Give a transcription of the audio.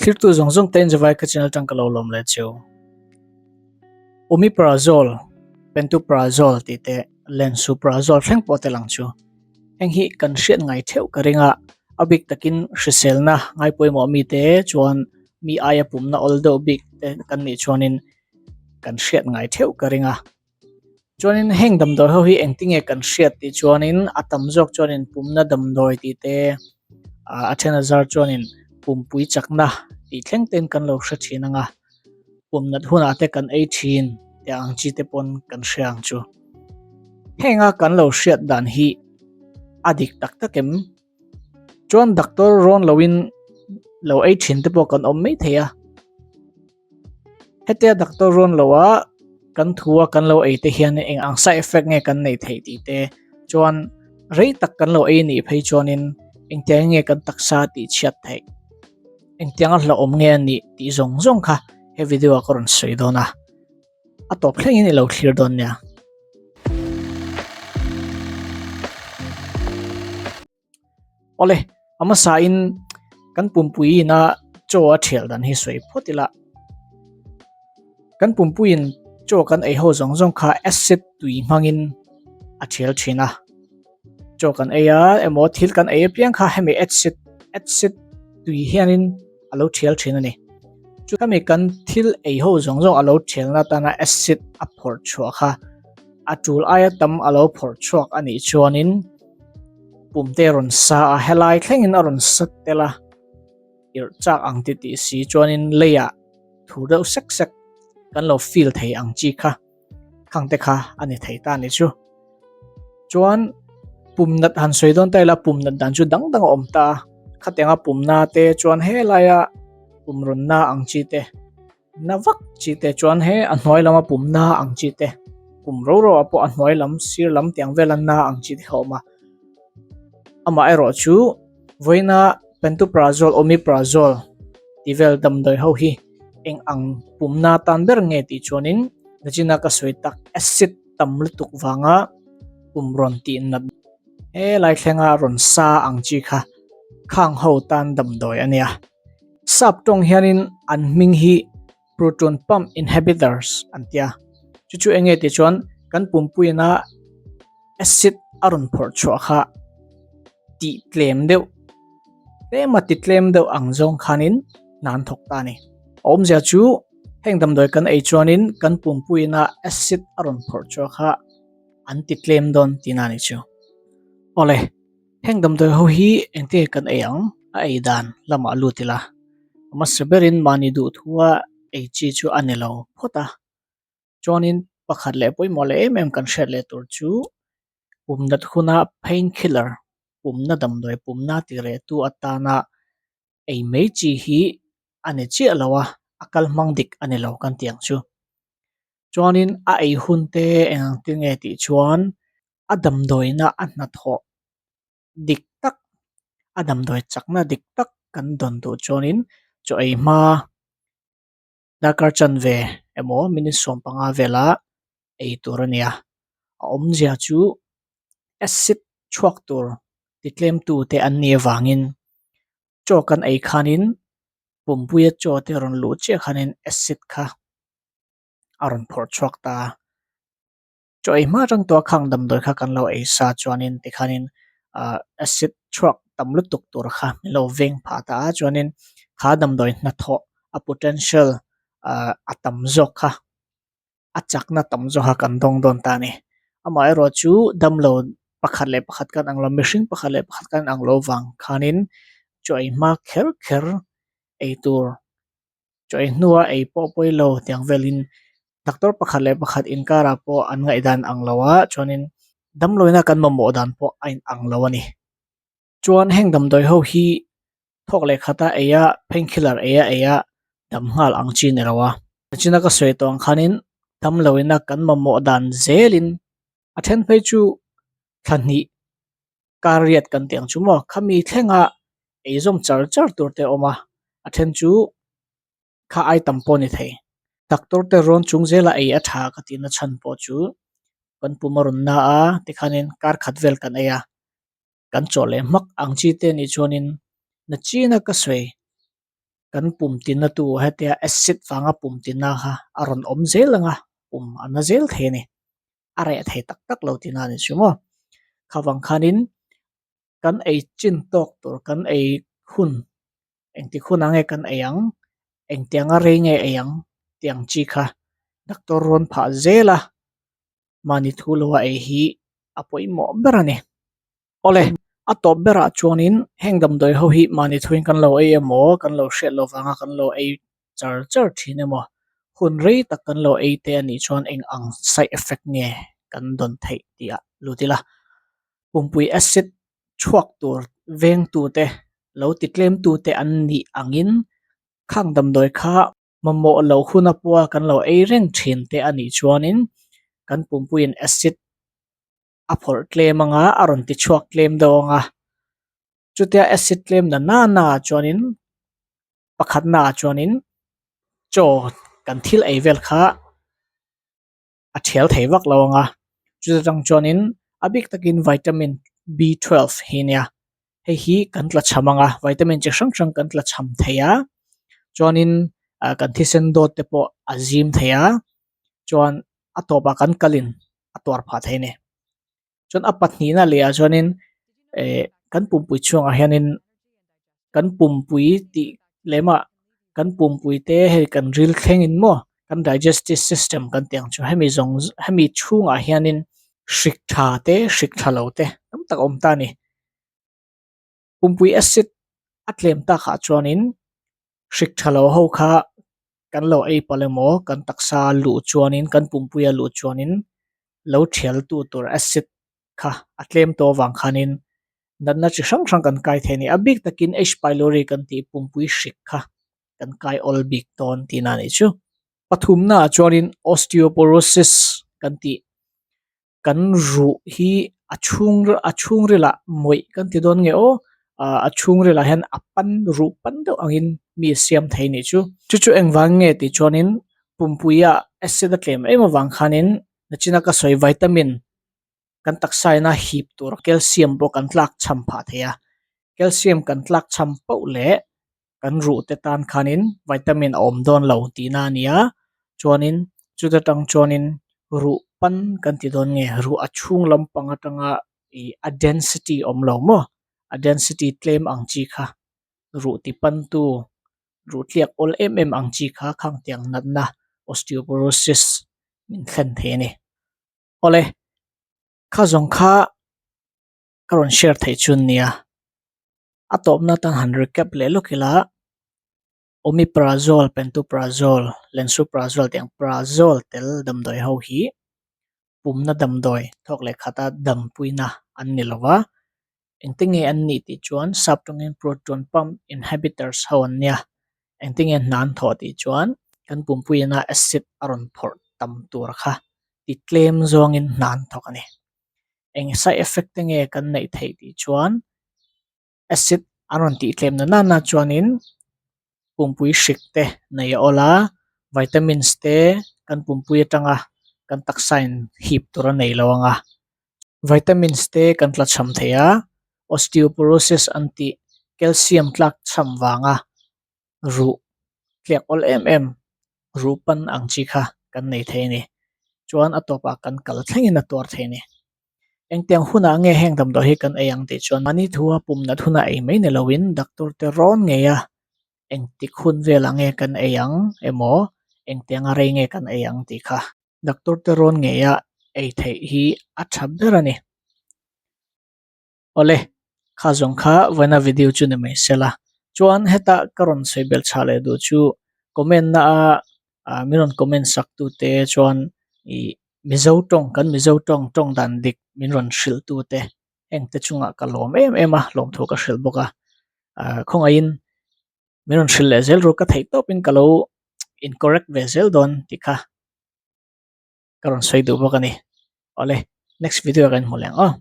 Thlirtu zawng zawng te Inzavai ka channel tang ka lo lawm leh cheu. Omeprazole, Pantoprazole tih te Lansoprazole thleng pawh tel ang chu. Heng hi kan hriat ngai theuh ka ring a, a bik takin hriselna ngai pawimawh mite chuan mi aia pumna awl deuh bik te kan nih chuanin kan hriat ngai theuh ka ring a. Chuanin heng damdawi ho hi engtinge kan hriat tih chuanin a tam zawk chuanin pumna damdawi tih te a then a zar chuanin pumpui chakna tih thleng ten kan lo hre thin ang a, pum nat hunah te kan ei thin tih ang chi te pawn kan hria ang chu. Henga kan lo hriat dan hi a dik tak tak em? Chuan doctor rawn loin lo ei thin te pawh kan awm mai thei a. Hetia doctor rawn loa kan thua kan lo ei te hian eng ang side effect nge kan neih theih tih te chuan rei tak kan lo ei nih phei chuanin engtiang nge kan taksa tih chhiat theih engtiang a hlauhawm nge a nih tih zawng zawng kha he video ah ka rawn sawi dawn a a tawp thlengin i lo thlir dawn nia. Awle, a hmasain kan pumpuiin a chaw a thial dan hi sawi phawt ila. Kan pumpuiin chaw kan ei ho zawng zawng kha acid tui hmangin a thial thin a. Chaw kan ei a emaw thil kan ei apiang kha hemi acid acid tui hianin a lo thial thin a ni. Chutami kan thil ei ho zawng zawng a lo thialna atana acid a phawrh chhuah kha a tul aia tam a lo phawrh chhuak a nih chuanin pum te a rawn sa a, helai thlengin a rawn sa tel a, irh chak ang ti tih si chuanin leiah thu deuh sek sek kan lo feel thei ang chi kha khang te kha a ni thei ta a ni chu. Chuan pum nat han sawi dawn ta ila pum nat dan chu dang dang a awm ta a, khatianga pum na te chuan helaia pum rawn na ang chi te. Na vak chi te chuan he a hnuai lama pum na ang chi te pum ro ro ah pawh a hnuai lam sir lam tiang vela na ang chi te kha a awm a amah erawh chu vawiina pantoprazole omeprazole tih vel damdawi ho hi eng ang pum na tan ber nge tih chuanin nachina ka sawi tak acid tam lutuk vanga pum rawn tih nat helai thlenga rawn sa ang chi kha khang ho tan damdawi a nia. Sap tawng hianin an hming hi proton pump inhibitors an ti a, chu chu enge tih chuan kan pumpuiina acid a rawn phawrh chhuah kha tih tlem deuh tlema ti tlem deuh ang zawng khanin hna an thawk ta a ni. A awmzia chu heng damdawi kan ei chuanin kan pumpuiina acid a rawn phawrh chhuah kha an ti tlem dawn tihna a ni chu. Awle. Heng damdawi ho hi engte kan ei ang a ei dan lamah lut ila a hmasa berin mahni duh thua ei chi chu a ni lo phawt a chuanin pakhat leh pawimawh leh em em kan hriat leh tur chu pumnat huna pain killer pumna damdawi pumna tih reh tu atana ei mai chi hi a ni chiah lo a a kal hmang dik a ni lo kan tih ang chu chuanin a ei hun te eng ang te nge tih chuan. A damdawina a hnathawh dik tak, a damdawi chakna dik tak kan dawn duh chuanin chaw ei hma darkar chanve emaw minute 15 vela ei tur a ni a. A awmzia chu acid chhuak tur ti tlemtu te an nih avangin chaw kan ei khanin pumpuia chaw te rawn luh chiah khanin acid kha a rawn phawrh chhuak ta a. Chaw ei hma atang tawh a khang damdawi kha kan lo ei sa chuanin tikhanin ahh acid chhuak tam lutuk tur kha min lo veng phah ta a chuanin kha damdawi hnathawh a potential ahh a tam zawk kha a chakna tam zawk kha kan dawng dawn ta a ni. Amaherawh chu damlo pakhat leh pakhat kan ang lo mihring pakhat leh pakhat kan ang lo vang khanin chaw ei hma kher kher ei tur Chaw ei hnua ei pawh pawi lo tiang velin doctor pakhat leh pakhat inkarah pawh an ngaihdan ang lo a chuanin damlawina kan mamawh dan pawh a in ang lo a ni. Chuan heng damdawi ho hi thawk leh khata ei a painkiller ei a ei a dam nghal ang chi ni lo a. China ka sawi tawh ang khanin damlawina kan mamawh dan zelin a then phei chu thla hnih kar riat kan tih ang chu maw khami thlenga eizawm char char tur te a awm a a then chu kha ai tam pawh a ni thei doctor te rawn chung zela ei a tha ka tihna chhan pawh chu kan pum a rawn na a tikhanin kar khat vel kan ei a kan chawh leh hmak ang chi te nih chuanin nachina ka sawi. Kan pum tina tu hetia acid vanga pum tina kha a rawn awm zel ang a, pum a na zel thei a ni. A reh thei tak tak lo tina a ni chu maw. Khavang khanin kan ei chin tawk tur kan ei hun engtik hunah nge kan ei ang, engtianga rei nge ei ang tih ang chi kha doctor rawn phah zel a, mahni thu lo a ei hi a pawimawh ber a ni. Awle, a tawp berah chuanin heng damdawi ho hi mahni thuin kan lo ei emaw, kan lo hriat lo vanga kan lo ei char char thin emaw, hun rei tak kan lo ei te a nih chuan eng ang side effect nge kan dawn theih tih ah lut ila. Pumpui acid chhuak tur vengtute lo ti tlemtute an nih angin khang damdawi kha mamawh loh hun a pua kan lo ei reng thin te a nih chuanin kan pumpuiin acid a phawrh tlem anga a rawn ti chhuak tlem deuh ang a, chutia acid tlem na na na ah chuanin pakhat na ah chuanin chaw kan thil ei vel kha a thial thei vak lo ang a, chuta tang chuanin a bik takin vitamin B twelve hi nia hei hi kan tla cham ang a vitamin chi hrang hrang kan tla cham thei a chuanin ah kan thisen dawt te pawh a zim thei a chuan a tawpah kan kalin a tuar phah thei a ni chuan a pahnihna leh ah chuanin eh kan pumpui chhungah hianin kan pumpui tih lem ah kan pumpui te hei kan ril thlengin maw kan digestive system kan tih ang chu hemi zawng hemi chhungah hianin hrik tha te hrik tha lo te tam tak a awm ta a ni. Pumpui acid a tlem takah chuanin hrik tha lo ho kha kan lo ei palh emaw kan taksa luh chuanin kan pumpuia luh chuanin lo thial tu tur acid kha a tlem tawh avang khanin natna chi hrang hrang kan kai thei a ni. A bik takin H pylori kan tih pumpui hrik kha kan kai awl bik dawn tihna a nih chu. Pathumna ah chuanin osteoporosis kan tih kan ruh hi a chhung a chhungrilah mawih kan ti dawn nge aw ah a chhungrilah hian a pan ruh pan deuh angin mi a siam thei nih chu. Chu chu engvang nge tih chuanin pumpuia acid a tlem em avang khanin nachina ka sawi vitamin kan taksa ina hip tur calcium pawh kan tlak cham phah thei a, calcium kan tlak cham pauh leh kan ruh te tan khanin vitamin a awm dawn lo tihna a ni a, chuanin chuta tang chuanin ruh pan kan ti dawn nge ruh a chhung lampang atanga ih a density awm lo maw a density tlem ang chi kha ruh ti pan tu ruh tliak awl em em ang chi kha khang tiang natna osteoporosis min thlen thei a ni. Awle kha zawng kha ka rawn share theih chu nia a tawpna tan han recap leh lawk ila omeprazole pantoprazole lansoprazole tih ang prazole tel damdawi ho hi pumna damdawi thawk leh khata dampuina an ni lo va engtinge an nih tih chuan sap tawngin proton pump inhibitors ho an nia engtinge hna an thawh tih chuan kan pumpuiina acid a rawn phawrh tam tur kha ti tlem zawngin hna an thawk a ni. Eng side effect te nge kan neih theih tih chuan acid an rawn tih tlem na nana chuanin pumpui hrik te nei a awl a, vitamins te kan pumpui atanga kan taksa in hip tur a nei lo ang a, vitamins te kan tla cham thei a, osteoporosis an tih calcium tlak cham vanga ruh tliak awl em em ruh pan ang chi kha kan nei thei a ni. Chuan a tawpah kan kal thlengin a tuar thei a ni. Engtiang hunah nge heng damdawi hi kan ei ang tih chuan mahni thua pum nat hunah ei mai ni loin doctor te rawn ngei a, engtik hun velah nge kan ei ang emaw engtianga rei nge kan ei ang tih kha doctor te rawn ngei a ei theih hi a tha ber a ni. Awle, kha zawng kha vawiina video chu ni mai sela. Chuan heta ka rawn sawi belh chhah leh duh chu comment na a min rawn comment sak tu te chuan ih Mizo tawng kan Mizo tawng tawng dan dik min rawn hrilh tu te heng te chungah ka lawm em em a lawmthu ka hrilh bawk a ah khawngaihin min rawn hrilh leh zel ru ka theih tawpin ka lo in correct ve zel dawn tih kha ka rawn sawi duh bawk a ni. Awle, next video ah kan hmu leh ang aw.